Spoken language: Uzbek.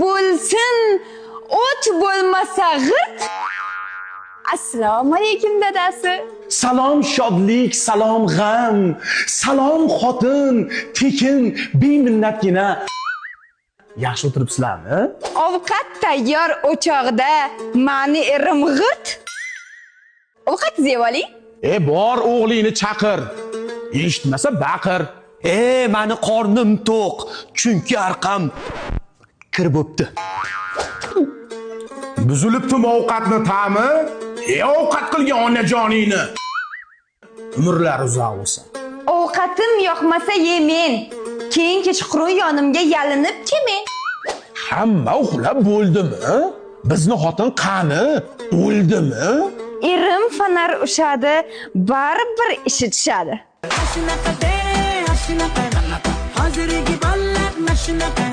Bo'lsin, o't bo'lmasa g'irt. Assalomu alaykum, dadasi. Salom shodlik, salom g'am, salom xotin, tekin, beminnatgina. Yaxshi o'tiribsizlarmi? Ovqat tayyor o'choqda, mani erim g'irt. Ovqat zevoling. E, bor o'g'lingni chaqir. Eshitmasa baqir. E, mani qornim to'q, chunki arqam kir bo'pti. Buzilibdimi ovqatni ta'mi? E, ovqat qilgan onajoningni. Umrlari uzoq bo'lsin. Ovqatim yoqmasa yemen. Keyin kechqurun yonimga yalinib kelmang. Hamma uxlab bo'ldimi? Bizni xotin qani? O'ldimi? Erim fonar ushadi, baribir ishi tushadi. Shunaqa de, shunaqa. Hozirgi bolalar mana shunaqa.